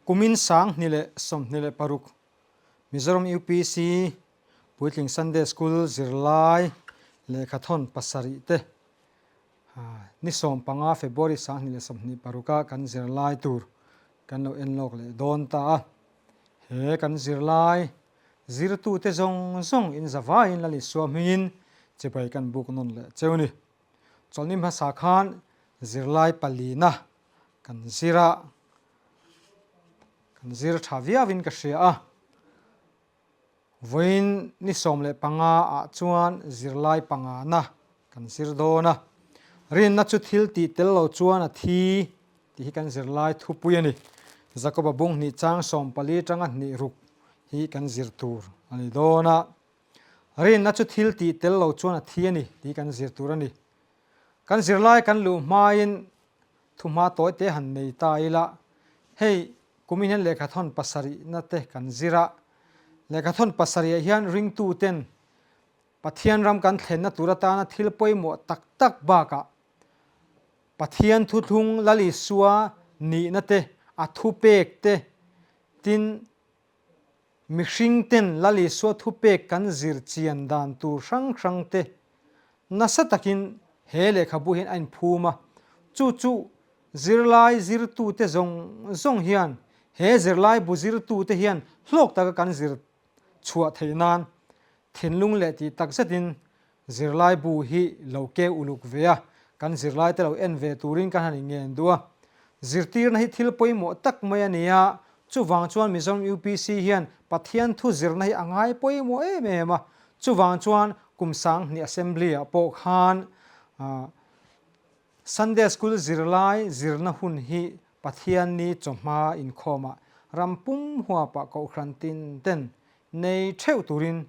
Kumin 2026 Mizoram UPC Puitling Sunday School zirlai lehkhathawn pasarih te ni 15 February 2026 a kan zirlai tur kan lo en lawk leh dawn ta a. He kan zirlai zirtute zawng zawng in zavaiin Lal Isua hmingin chibai kan buk nawn leh cheu ni. Chawlhni hmasa khan zirlai palina kan zir a, kan zir tha viauin ka hria a. Vawiin ni 15 ah chuan zirlai pangana kan zir dawn a. Rinna chu thil tih tel lo chuan a thi tih hi kan zirlai thupui a ni. Jakoba bung hnih chang 14 tanga hnih ruk hi kan zir tur a ni dawn a. Rinna chu thil tih tel lo chuan a thi a ni tih kan zir tur a ni. Kan zirlai kan luh hmain thuhma tawi te han nei ta ila, hei kumin hian lehkhathawn pasarihna te kan zir a, lehkhathawn pasarihah hian ringtuten Pathian ram kan thlenna tur atana thil pawimawh tak tak bakah Pathian thuthlung Lal Isua nihna te, a thupek te, tin Mihring ten Lal Isua thupek kan zir chian dan tur hrang hrang te nasa takin he lehkhabu hian a inphum a, chu chu zirlai zirtute zawng zawng hian he zirlai bu zirtute hian hlawk taka kan zir chhuah theih nan thinlung leh tih tak zetin Zirlai bu hi lo keu uluk ve a, kan zirlaite lo en ve turin kan han inngen duh a. Zirtirna hi thil pawimawh tak mai a ni a, chuvang chuan Mizoram UPC hian Pathian thu zirna hi a ngai pawimawh em em a, chuvang chuan kum 2000 Assembly ah pawh khan Sunday School zirlai zirna hun hi Pathianni chawhma inkhawmah ram pum huapah kohhran tin ten nei theuh turin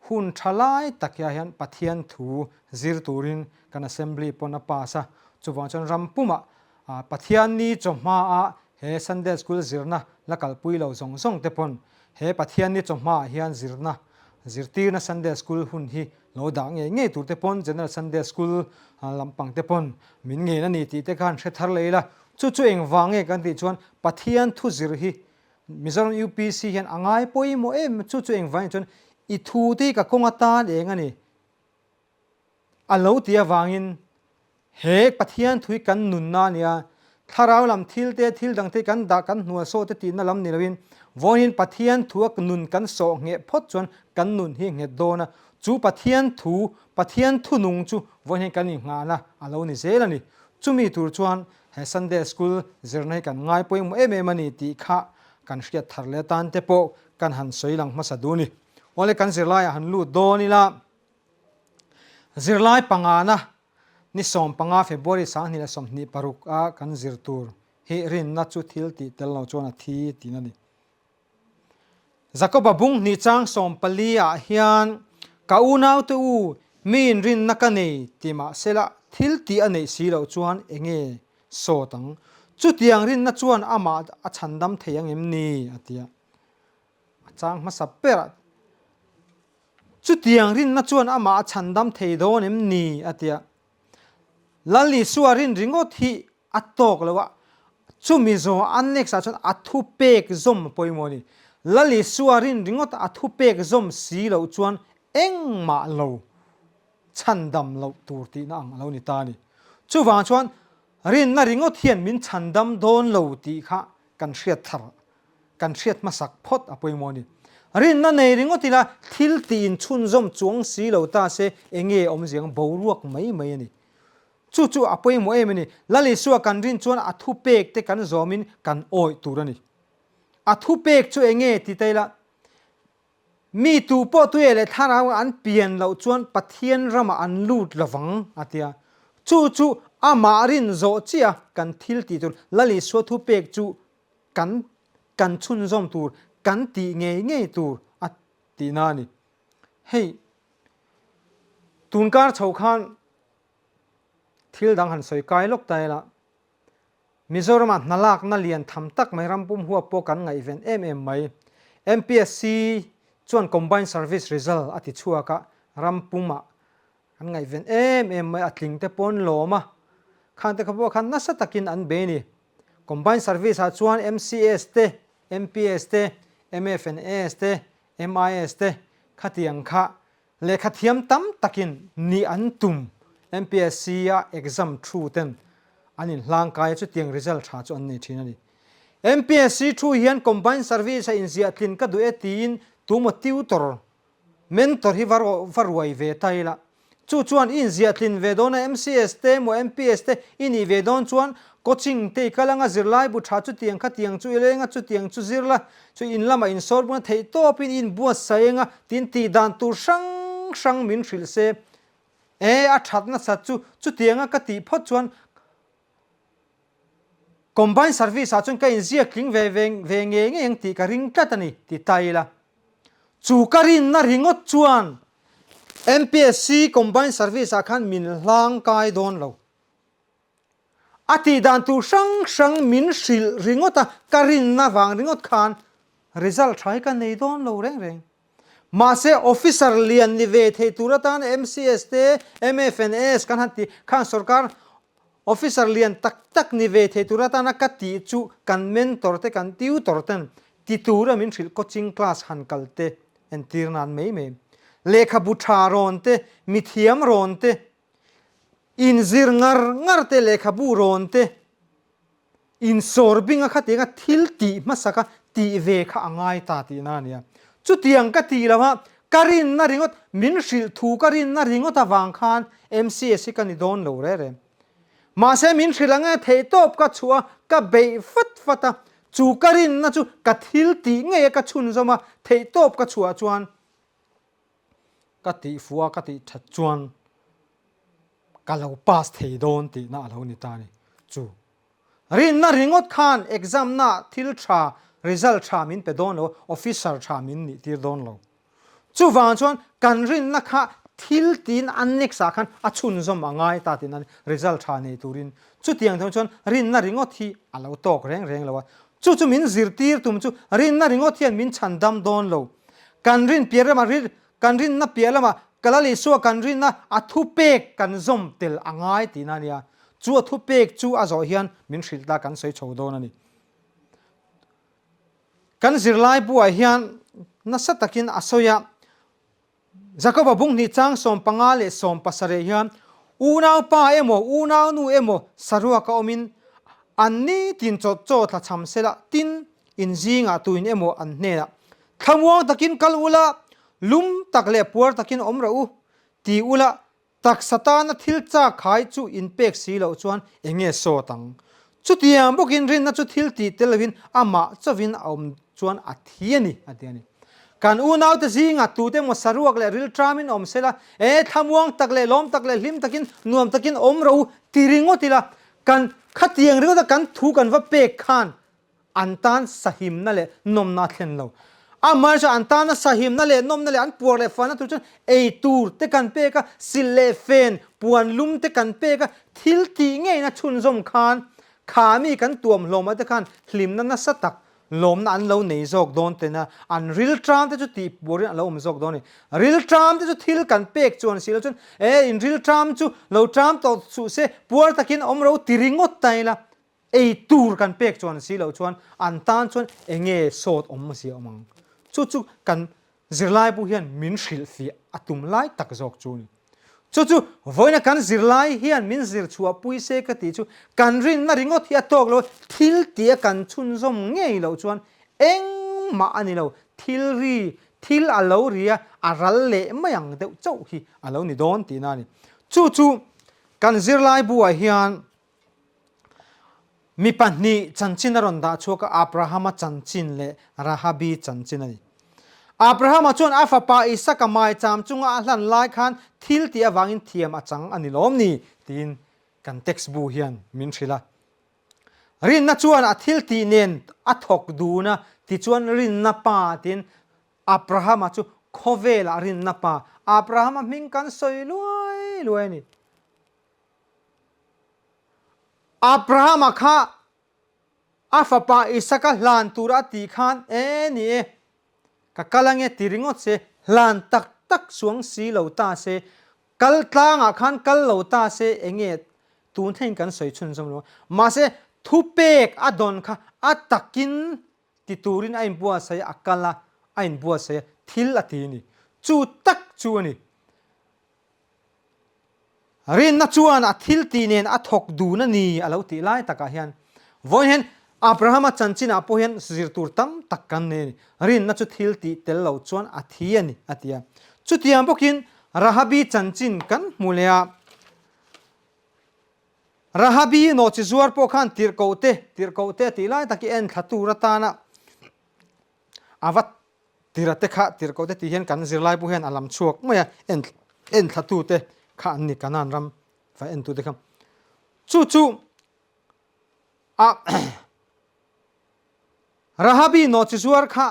Hun tha lai tak hiah hian Pathian thu zir turin kan Assembly pawn a pass a, chuvang chuan ram pumah Pathian ni chawhmaah he Sunday School zirna la kalpui lo zawng zawng te pawn he Pathian ni chawhmaah hian zirna zirtirna Sunday School hun hi lo dah ngei ngei tur te pawn General Sunday School lampang te pawn min ngen a ni tih te khan hre thar leh ila, chu chu engvang nge kan tih chuan Pathian thu zir hi Mizoram UPC hian a ngai pawimawh em chu chu engvangin chuan i thu te hi ka kawng atan eng a ni a lo ti avangin he Pathian thu hi kan nunna a nia, thlarau lam thil te thil dang te kan dah kan hnual sawh te tihna lam ni loin vawiin Pathian thu a nun kan sawh ngheh phawt chuan kan nun hi nghet dawn a, chu Pathian thu Pathian thunung chu vawiin hian kan inghahna a lo ni zel a ni. Chumi tur chuan He Sunday School zirna hi kan ngai pawimawh em em a ni tih kha kan hriat thar leh atan te pawh kan han sawi lang hmasa duh a ni. Awle kan zirlaiah han lut dawn ila, zirlai pangana ni 15 February 2026 a kan zir tur hi rinna chu thil tih tel lo chuan a thi tihna a ni. Jakoba bung hnih chang 14 ah hian, Ka unaute u, mi inrinna ka nei ti mah sela thil tih a neih si loh chuan enge sawt ang? Chutiang rinna chuan amah a chhandam thei ang em ni? a ti a. A chang hmasa berah, Chutiang rinna chuan amah a chhandam thei dawn em ni? a ti a. Lal Isua rin ringawt hi a tawk lo a, chumi zawh annex ah chuan a thupek zawm a pawimawh a ni. Lal Isua rin ringawt a thupek zawm si loh chuan engmah lo chhandam loh tur tihna ang a lo ni ta a ni. Chuvang chuan rinna ringawt hian min chhandam dawn lo tih kha kan hriat thar, kan hriat hmasak phawt a pawimawh a ni. Rinna nei ringawt ila thil tih inchhunzawm chuang si lo ta se enge awmzia ang boruak mai mai a ni. Chu chu a pawimawh em a ni. Lal Isua kan rin chuan a thupek te kan zawmin kan awih tur a ni. A thupek chu enge ti ta ila, Mi tu pawh tuia leh thlarau an pian loh chuan Pathian ramah an lut lovang a ti a. Chu chu amah rin zawh chiah kan thil tih tur Lal Isua thupek chu kan kan chhunzawm tur, kan tih ngei ngei tur a tihna a ni. Hei tunkar chho khan thil dang han sawi kai lawk ta ila, Mizoramah hna lakna lian tham tak mai ram pum huap pawh kan ngaihven em em mai. MPSC chuan Combined Service Result a ti chhuak a, ram pumah kan ngaihven em em mai, a tling te pawn lawm a, khangte kha pawh khan nasa takin an bei a ni. Combined Service ah chuan MCS te. MPS te, MFNAS te, MIS te khatiang kha lehkha thiam tam takin nih an tum MPSC a exam thu ten an inhlangkai a chutiang result tha chu an nei thin a ni. MPSC thu hian combined service a inziah tlin ka duh e tiin tumaw tutor Mentor hi va va ruai ve ta ila. Chu chuan i inziah tlin ve dawn a, MCS te emaw MPS te i nih ve dawn chuan coaching te i kal anga zirlai bu tha chutiang khatiang chu i leng a, chutiang chu zir la, chu in lamah insawr bung a theih tawpin i inbuatsaih anga tin tih dan tur hrang hrang min hrilh se. E, a that nasat chu chutianga ka tih phawt chuan Combine service ah chuan ka inziak tling ve ve ve ngei ngei ang tih ka ring tlat a ni, ti ta ila. Chu ka rinna ringawt chuan MPSC combine service ah khan min hlang kai dawn lo. A tih dan tur hrang hrang min hrilh ringawt a, ka rinna vang ringawt khan result tha hi ka nei dawn lo reng reng. Mahse officer lian ni ve thei tur atan MCS te, MFNS kan han ti khan sorkar Officer lian tak tak ni ve thei tur atana ka tih chu kan mentor te kan tutor ten ti tura min hrilh coaching class han kal te entir nan mai mai. Lehkhabu tha rawn te, mithiam rawn te, inzir ngar ngar te lehkhabu rawn te, Insawr binga khatianga thil tih hmasaka tih ve kha a ngai ta tihna a nia. Chutiang ka tih lo a, ka rinna ringawt, min hrilh thu ka rinna ringawt avang khan MCS hi ka ni dawn lo re re. Mahse min hrilh ang e, theihtawp ka chhuah a, ka beih fat fat a, chu ka rinna chu ka thil tih ngei a ka chhunzawm a, theihtawp ka chhuah chuan ka tih fuh a, ka tih that chuan ka lo pass thei dawn tihna a lo ni ta a ni. Chu rinna ringawt khan exam na thil tha, result tha min pe dawn lo, officer tha min nih tir dawn lo. Chuvang chuan kan rinna kha thil tiin annex ah khan a chhunzawm a ngai ta tihna a ni, result tha nei turin. Chutiang thung chuan rinna ringawt hi a lo tawk reng reng lo a. Chu chu min zirtir tum chu rinna ringawt hian min chhan dam dawn lo. Kan rin piah ramah Kan rinna piah lamah ka Lal Isua kan rinna a thupek kan zawm tel a ngai tihna a nia. Chu a thupek chu a zawh hian min hrilh ta kan sawi chho dawn a ni. Kan zirlai buah hian nasa takin a sawi a, Jakoba bunghnih chang 15 leh 17 hian unaupa emaw unaunu emaw saruaka awmin an nitin chawt chaw tla cham sela tin in zingah tuin emaw an hnenah Thlamuang takin kal ula, lum tak leh puar takin awm rawh u, ti ula, taksa tana thil chak khai chu in pek si loh chuan eng nge sawt ang? Chutiang bawkin rinna chu thil tih tel lovin amah chauhin a awm chuan a thi a ni, a ti a ni. Kan unaute zingah tute emaw saruak leh rilṭamin awm sela, e, thlamuang tak leh lawm tak leh hlim takin nuam takin awm rawh u, ti ringawt ila, kan khatiang ringawta kan thu kan va pek khan An tan sahimna leh nawmna a thlen lo. Amaherawhchu an tana sahimna leh nawmna leh an puar leh fahna tur chuan ei tur te kan pek a, silh leh fen, puan lum te kan pek a, thil tih ngeina chhunzawm khan kha mi kan tuam hlawmah te khan hlimna nasa tak lawmna an lo nei zawk dawn tena an rilṭam te chu tih puarin a lo awm zawk dawn a ni. Rilṭam te chu thil kan pek chuan si lo chuan e in rilṭam chu lo ṭam tawh suh se puar takin awm ro ti ringawt ta ila Ei tur kan pek chuan si loh chuan an tan chuan eng nge sawt awm zia awm ang? Chu chu kan zirlaibu hian min hrilhfiah a tum lai tak zawk chu a ni. Chu chu vawiina kan zirlai hian min zir chhuah pui se ka tih chu kan rinna ringawt hi a tawk lo, thil tia kan chhunzawm ngei loh chuan engmah a ni lo, thil ri, thil a lo ri a, a ral leh mai ang deuh chauh hi a lo ni dawn tihna a ni. Chu chu kan zirlaibu-ah hian Mi pahnih chanchin a rawn dah chhuak a, Abrahama chanchin leh Rahabi chanchin a ni. Abrahama chuan a fapa Isaka maicham chunga a hlan lai khan thil tih avangin thiam a chang a ni lawm ni? tiin kan text bu hian min hrilh a. Rinna chuan a thil tih nen a thawk dun a, tichuan rinna pa tiin Abrahama chu khawvelah rinna pa, Abrahama hming kan sawi luai luai a ni. Abrahama kha a fapa Isaka hlan tur a tih khan, E ni e, ka kal ange ti ringawt se, hlan tak tak chuang si lo ta se, kal tlangah khan kal lo ta se, enge tun thlengin kan sawi chhunzawm lo a. Mahse, thupek a dawn kha a takin. ti turin a inbuatsaih a, a kal a, a inbuatsaih a, thil a ti a ni. Chu tak chu a ni. Rinna chuan a thil tih nen a thawk dun a ni a lo tih lai takah hian vawiin hian Abrahama chanchinah pawh hian zir tur tam tak kan nei a ni. Rinna chu thil tih tel lo chuan a thi a ni a ti a. Chutiang bawkin Rahabi chanchin kan hmu leh a, Rahabi nawhchi zuar pawh khan tirhkohte, tirhkohte a tih lai tak hi en thla tur atana a va Tira te kha tirhkoh te tih hian kan zirlai pawh hian a lam chhuak mai a, en enthlatu te kha an ni Kanaan ram va entu te kha. Chu chu a Rahabi nawhchi zuar kha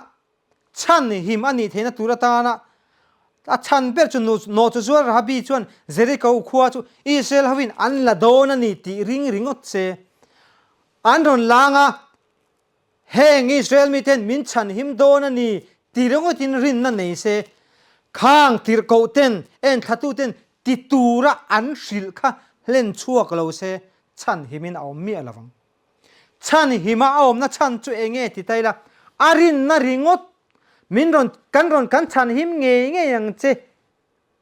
chhan him a nih theihna tur atana a chhan ber chu nawhchi zuar Rahabi chuan Jeriko khua chu Israel hovin an la dawn a ni tih ring ringawt se an rawn lang a, Heng Israel miten min chhanhim dawn a ni ti ringawtin rinna nei se, khang tirhkohten, enthlatuten ti tura an hrilh kha hlen chhuak lo se, chhanhimin a awm miah lo vang. Chhanhima a awmna chhan chu eng nge ti ta ila, a rinna ringawt min rawn kan rawn kan chhanhim ngei ngei ang che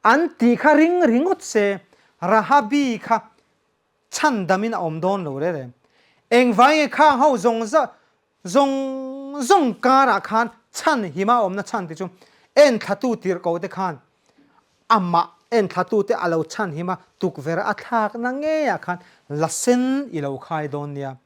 an tih kha ring ringawt se, Rahabi kha chhan damin a awm dawn lo rere. Engvai nge khang ho zawng zawng zawng karah khan chhan hima awmna chhan te chu enthlatu tirhkoh te khan amah enthlatu te a lo chhan hima tukverh a thlakna ngeiah khan la sen i lo khai dawn nia.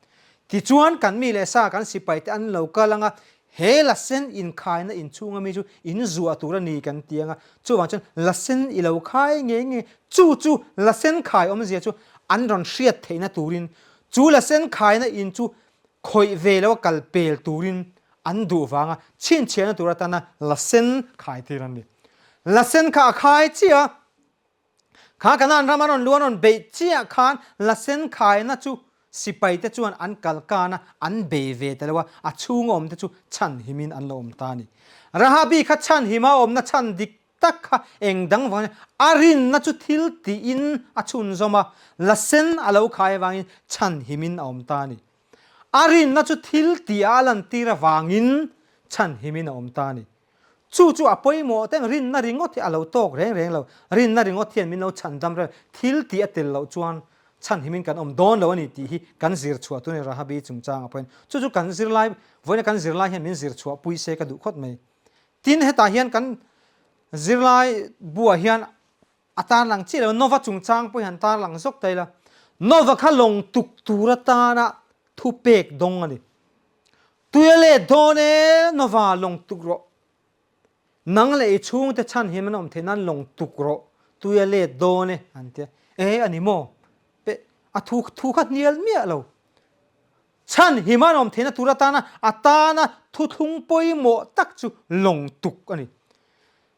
Tichuan kan mi leh sa kan sipai te an lo kal anga He lasen inkhaina inchhunga mi chu in zuah tur a ni kan ti ang a, chuvang chuan lasen i lo khai ngei ngei, chu chu lasen khai awmzia chu an rawn hriat theihna turin, chu lasen khaina in chu khawih ve lo a kal pel turin an duh vanga chhinchhiahna tur atana lasen khai tir an ni. Lasen kha a khai chiah a, Kha Kanaan rama rawn luan rawn beih chiah khan lasen khaina chu sipaite chuan an kal kan a, an bei ve ta lo a, a chhunga awmte chu chhanhimin an lo awm ta a ni. Rahabi kha chhanhima awmna chhan dik tak kha eng dang vangin a rinna chu thil tiin a chhunzawm a, lasen a lo khai avangin chhanhimin a awm ta a ni. A rinna chu thil tih-a a lantir avangin chhanhimin a awm ta a ni. Chu chu a pawimawh teng rinna ringawt hi a lo tawk reng reng lo. Rinna ringawt hian min lo chhandam reng. Thil tih a tel loh chuan chhanhimin kan awm dawn lo a ni tih hi kan zir chhuah tun a ni Rahabi chungchangah pawhin. Chu chu kan zirlai, vawiina kan zirlai hian min zir chhuah pui se ka duh khawt mai. Tin, hetah hian kan zirlai buah hian a tarlang chiah lo, Nova chungchang pawh hi han tarlang zawk ta ila. Nova kha lawng tuk tur atana thupek dawng a ni. Tui a let dawn e, Nova lawng tuk rawh. Nang leh i chhungte chhan hian an awm theih nan lawng tuk rawh, tui a let dawn e, an ti a. E, a ni maw? Pe, a thu thu kha hnial miah lo. Chhan him an awm theihna tur atana a tana thuthlung pawimawh tak chu lawng tuk a ni.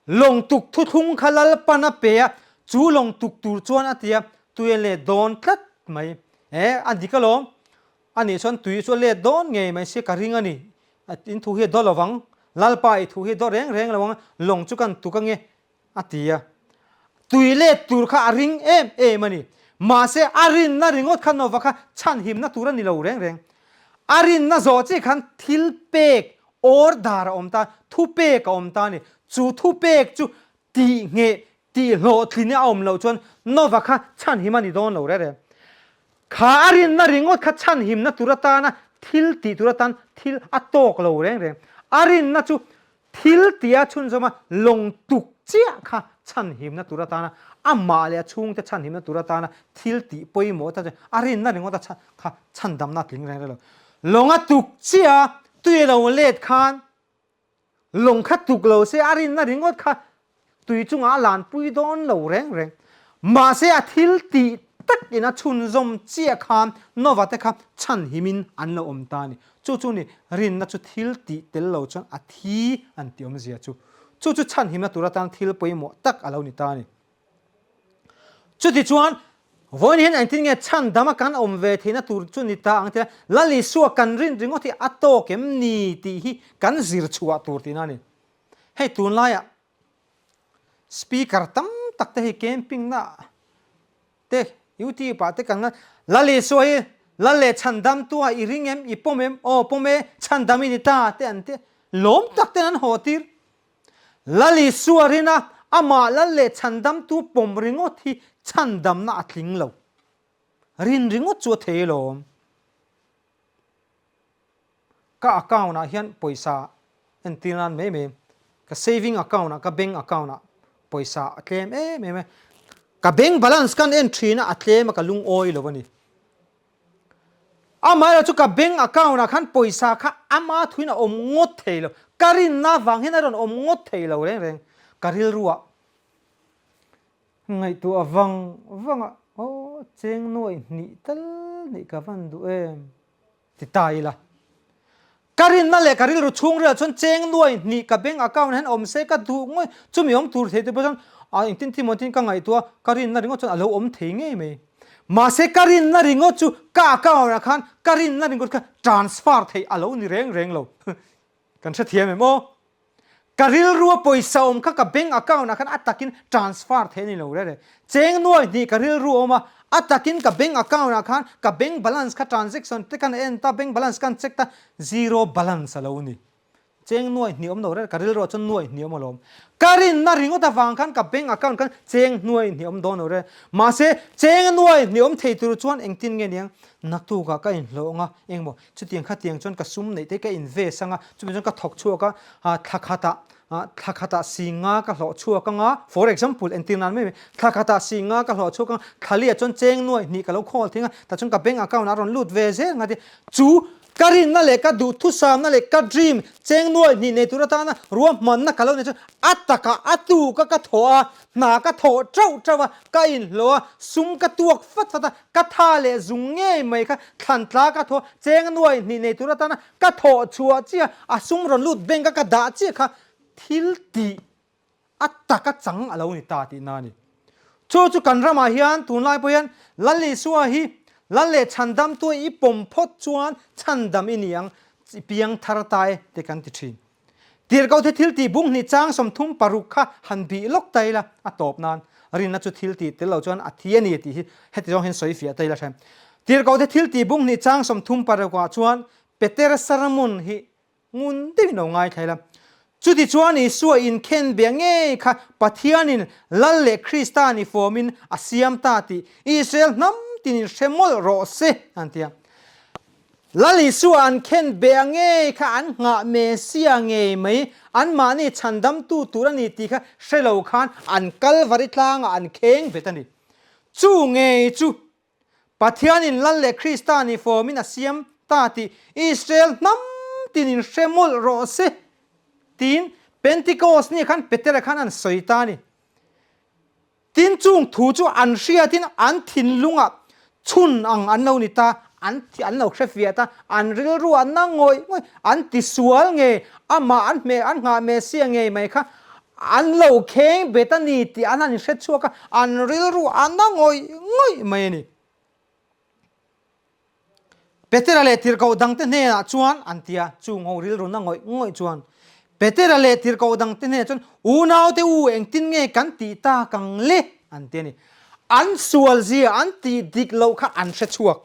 Lawng tuk thuthlung kha Lalpan a pe a, chu lawng tuk tur chuan a ti a, tui a let dawn tlat mai. E, a dik alawm. A nih chuan tui chu a let dawn ngei mai sia ka ring a ni. In thu hi a daw lo vang. Lalpa i thu hi a daw reng reng lo ang, lawng chu kan tuk ange a ti a. Tui let tur kha a ring em em a ni. Mahse a rinna ringawt kha Nova kha chhanhimna tur a ni lo reng reng. A rinna zawh chiah khan thil pek order a awm ta, thupek a awm ta a ni. Chu thupek chu Tih ngheh, tih hlawhtlin a awm loh chuan Nova kha chhanhim a ni dawn lo rere. Kha a rinna ringawt kha chhanhimna tur atana thil tih tur atan thil a tawk lo reng reng. A rinna chu thil tih a chhunzawm a lawng tuk chiah kha chhanhimna tur atana amah leh a chhungte chhanhimna tur atana thil tih pawimawh ta chu a rinna ringawt a chhan kha chhandamna a tling reng reng lo. Lawng a tuk chiah a tui a lo let khan Lawng kha tuk lo se a rinna ringawt kha tui chungah a lanpui dawn lo reng reng. Mahse a thil tih takin a chhunzawm chiah khan Nova te kha chhanhimin an lo awm ta a ni. Chu chu ni rinna chu thil tih tel lo chuan a thi an tih awmzia chu. Chu chu chhanhimna tur atan thil pawimawh tak a lo ni ta a ni. Chutichuan, vawiin hian engtin nge chhandama kan awm ve theihna tur chu ni ta ang tia Lal Isua kan rin ringawt hi a tawk em ni tih hi kan zir chhuah tur tihna a ni. Hei tunlaiah speaker tam tak te hei camping na te YouTube ah te kan Lal Isua hi. Lal leh chhandamtu ah i ring em, i pawm em? Aw pawm e, chhandam i ni ta te an ti a, lawm tak ten an haw tir. Lal Isua rina amah lal leh chhandamtu pawm ringawt hi chhandamna a tling lo. Rin ringawt chu a thei alawm. Ka account ah hian pawisa entir nan mai mai ka saving account ah ka bank account ah pawisa a tlem em em a, ka bank balance kan en thin a a tlem a ka lungawi lo a ni. Amaherawhchu chu ka bank account ah khan pawisa kha ama thuin a awm ngawt thei lo, ka rinna vang hian a rawn awm ngawt thei lo reng reng, ka rilru ah ngaihtuah vang vang a aw cheng nuaih hnih tal nih ka van duh em. Ti ta ila. Ka rinna leh ka rilru chhungril chuan cheng nuai hnih ka bank account hian awm se ka duh ngawih chumi awm tur thei te pawh chuan a engtin tin maw tin ka ngaihtuah a, ka rinna ringawt chuan a lo awm thei ngei mai. Mahse ka rinna ringawt chu ka account ah khan ka rinna ringawt kha transfer theih a lo ni reng reng lo. Kan hrethiam em aw? Ka rilrua pawisa awm kha ka bank account ah khan a takin transfer theih a ni lo rere. Cheng nuai hnih ka rilru a awm a, a takin ka bank account ah khan ka bank balance kha transaction te khan a en ta, bank balance khan check ta, zero balance a lo ni. Cheng nuai hnih awm lo rere, ka rilruah chuan nuai hnih awm alawm. Ka rinna ringawt avang khan ka bank account khan cheng nuai hnih awm dawn lo rere. Mahse, cheng nuai hnih awm thei tur chuan engtin nge niang? Naktukah ka inhlawh ang a, engmaw Chutiang khatiang chuan ka sum neih te ka invest anga, chumi chuan ka thawk chhuak a, thla khatah thla khatah singa ka hlawh chhuak anga, for example entir nan mai mai, thla khatah singa ka hlawh chhuak anga, thla liah chuan cheng nuaih hnih ka lo khawl thing a, tah chuan ka bank account ah a rawn lut ve zel nga ti, chu ka rinna leh ka duhthusam na leh ka dream cheng nuaih hnih nei tur atana ruahmanna ka lo nei chuan a takah a tuka ka thawh a, hna ka thawh teuh teuh a, ka inhlawh a, sum ka tuak fat fat a, Ka tha leh zung ngei mai kha thlan tla ka thaw cheng nuai hnih nei tur atana ka thawh chhuah chiah a sum rawn lut bank a ka dah chiah kha thil tih a taka chang a lo ni ta tihna a ni. Chu chu kan ramah hian tunlai pawh hian Lal Isua hi Lal leh chhandamtu i pawm phawt chuan chhandam i ni ang i piang thar ta e te kan ti thin. Tirhkohte thil tih bung hnih chang 36 kha han bih lawk ta ila a tawp nan rinna chu thil tih tel lo chuan a thi a ni tih hi heti zawng hian sawi fiah ta ila hre. Tirhkohte thil tih bung hnih chang 36 ah chuan Petera sermon hi ngun deuhin lo ngaithla ila. Chutichuan Isua inkhen bia ngei kha Pathianin Lal leh Krista ni fawmin a siam ta tih Israel hnam tinin hre mawlh rawh se an ti a. Lal Isua an khen be a ngei kha an nghah Messia ngei mai, anmahni chhandamtu tur a ni tih kha hre lo khan an Kalvari tlangah an kheng bet a ni. Chu ngei chu Pathianin Lal leh Krista ni fawmin a siam ta tih Israel hnam tinin hre mawlh rawh se tiin Pentecost ni khan Petera khan an sawi ta a ni. Tin, chung thu chu an hriatin an thinlungah chhun ang an lo ni ta, an an lo hre fiah ta, an rilru an na ngawih ngawih, an tisual nge, amah an hmeh an nghah Messia ngei mai kha an lo kheng bet a ni tih an han inhre chhuak a, an rilru a na ngawih ngawih mai a ni. Petera leh tirhkoh dangte hnenah chuan an ti a, chung ho rilru na ngawih ngawih chuan Petera leh tirhkoh dangte hnenah chuan, Unaute u, engtin nge kan tih tak ang le? an ti a ni. An sual zia, an tih dik loh kha an hre chhuak.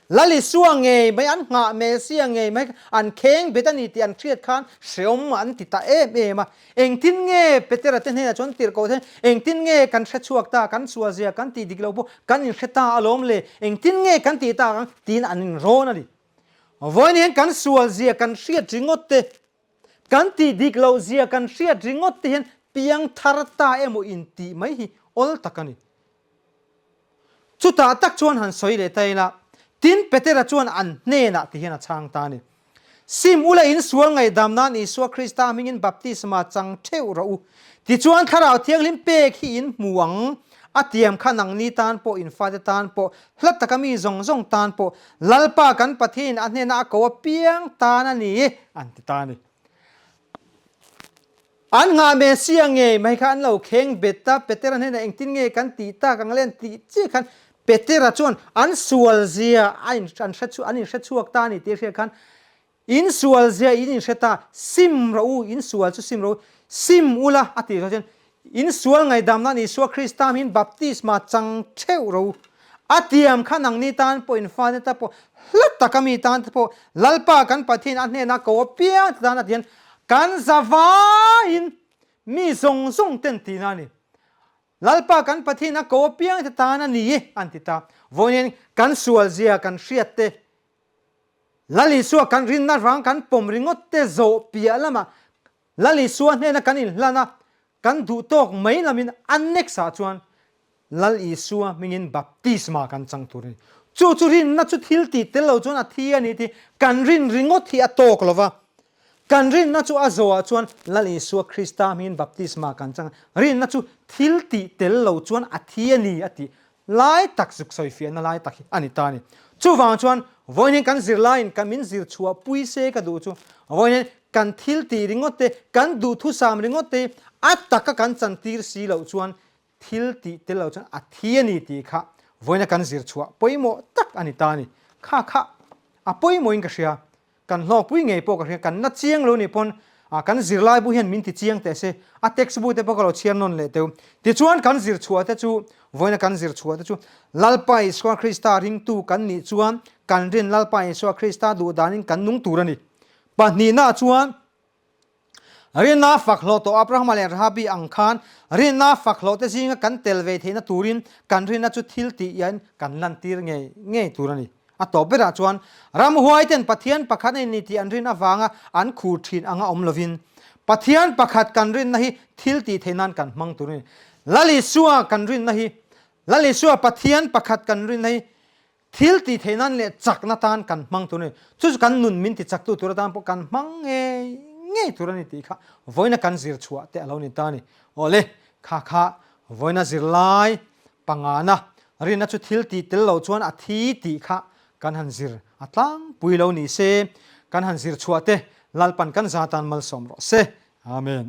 Lal Isua ngei mai, an nghah Messia ngei mai kha an kheng bet a ni tih an hriat khan hreawm an ti ta em em a. Engtin nge Petera te hnenah chuan tirhkoh te engtin nge kan hre chhuak ta, kan sual zia, kan tih dik lo pawh kan inhre ta alawm le, engtin nge kan tih tak ang tiin an inrawn a ni. Vawiin hian kan sual zia kan hriat ringawt te, kan tih dik loh zia kan hriat ringawt te hian piang thar ta emaw intih mai hi awl tak a ni. Chutah tak chuan han sawi leh ta ila, tin Petera chuan an hnenah ti hian a chhang ta a ni. Sim ula in sual ngaihdam nan Isua Krista hmingin baptisma chang theuh rawh u. Tichuan Thlarau Thianghlim pek hi in hmu ang, a tiam kha nangni tan pawh in fate tan pawh, hla taka mi zawng zawng tan pawh, Lalpa kan Pathianin a hnena a ko apiang tan a ni, an ti ta a ni. An nghah Messia ngei mai kha an lo kheng bet a, Petera hnenah engtin nge kan tih tak ang le an tih chiah khan Petera chuan an sual zia a in an hre chhuak an inhre chhuak ta a ni tih a hriat khan in sual zia in inhre ta, sim rawh u, in sual chu sim rawh u, sim ula a tih zawh chuan in sual ngaihdam nan Isua Krista hmingin baptisma chang theuh rawh u. A tiam kha nangni tan pawh in fate ta pawh hla taka mi tan te pawh Lalpa kan Pathian a hnena ko apiang te tan a tian kan zavaiin mi zawng zawng ten tihna a ni. Lalpa kan Pathian a ko apiang te tan a ni an ti ta. Vawiin kan sual zia kan hriat te, Lal Isua kan rinna rang kan pawm ringawt te zawh piah lamah Lal Isua hnena kan inhlan a, kan duh tawk mai lamin a next ah chuan Lal Isua hmingin baptisma kan chang tur a ni. Chu chu rinna chu thil tih tel lo chuan a thi a ni tih kan rin ringawt hi a tawk lo va. Kan rinna chu a zawhah chuan Lal Isua Krista hmingin baptisma kan chang a, rinna chu thil tih tel lo chuan a thi a ni a tih lai tak zuk sawifiahna lai tak hi a ni ta a ni. Chuvang chuan vawiin kan zirlaiin kan min zir chhuah pui se ka duh chu vawiin kan thil tih ringawt te, kan duhthusam ringawt te a taka kan chantir si loh chuan thil tih tel lo chuan a thi a ni tih kha vawiina kan zir chhuah pawimawh tak a ni ta a ni. Kha kha a pawimawhin ka hria, kan hlawkpui ngei pawh ka hria, kan la chiang lo nih pawn kan zirlaibu hian min ti chiang teh se, a text bu te pawh ka lo chhiar nawn leh teu. Tichuan kan zir chhuah te chu, vawiina kan zir chhuah te chu Lalpa Isua Krista ringtu kan nih chuan kan rin Lalpa Isua Krista duh danin kan nung tur a ni. Pahnihna chuan Rinna fak hlawh tawh Abrahama leh Rahabi ang khan rinna fak hlawh te zinga kan tel ve theihna turin kan rinna chu thil tih hian kan lantir ngei ngei tur a ni. A tawp berah chuan ramhuai ten Pathian pakhat a ni tih an rin avanga an khur thin anga awm lovin Pathian pakhat kan rinna hi thil tih theih nan kan hmang tur a ni. Lal Isua kan rinna hi Lal Isua Pathian pakhat kan rinna hi Thil tih theih nan leh chakna tan kan hmang tur a ni. Chu chu kan nun min ti chaktu tur atan pawh kan hmang ngei ngei tur a ni tih kha vawiina kan zir chhuah te a lo ni ta a ni. Awle, kha kha vawiina zirlai pangana rinna chu thil tih tel lo chuan a thi tih kha kan han zir a tlangpui lo ni se, kan han zir chhuah te Lalpan kan za tan malsawm rawh se. Amen.